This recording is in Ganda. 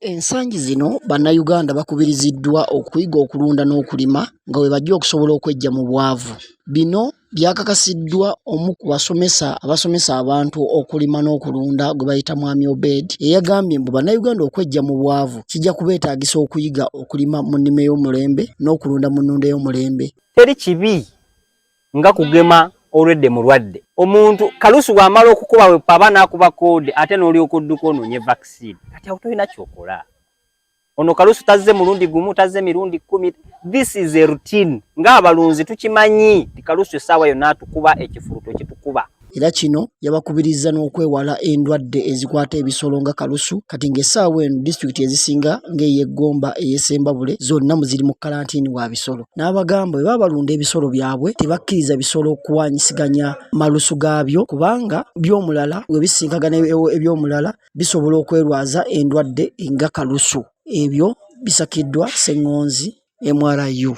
Ensangi zino Bannayuganda bakubiriziddwa okuyiga okulunda n'okulima nga bwe bajja okusobola okweggya mu bwavu. Bino byakakasiddwa omu ku basomesa abasomesa abantu okulima n'okulunda gwe bayita Mwami Obed eyagambye mbu Bannayuganda okweggya mu bwavu kijja kubeetaagisa okuyiga okulima mu nnima ey'omulembe n'okulunda mu nnunda ey'omulembe. Teri kibi nga kugema olwedde mulwadde. Omuntu kalusu bw'amala okukuba wepaba n'akuba koode ate n'olyoka odduka onoonye vaccine. Kati awo tolina kyokola. Ono kalusu tazze mulundi gumu, tazze mirundi 10. This is a routine. Ng'abalunzi tukimanyi nti kalusu essaawa yonna atukuba, ekifuluto kitukuba. Era kino yabakubirizza n'okwewala endwadde ezikwata ebisolo nga kalusu kati ng'essaawa eno disitulikiti ezisinga ng'ey'e Gomba, ey'e Ssembabule zonna mu ziri mu kalantiini wa bisolo. N'abagamba bwe baba balunda ebisolo byabwe tebakkiriza bisolo kuwaanyisiganya malusu gaabyo kubanga by'omulala bwe bisinkagana eby'omulala bisobola okwerwaza endwadde nga kalusu. Ebyo bisakiddwa Ssengonzi MRU.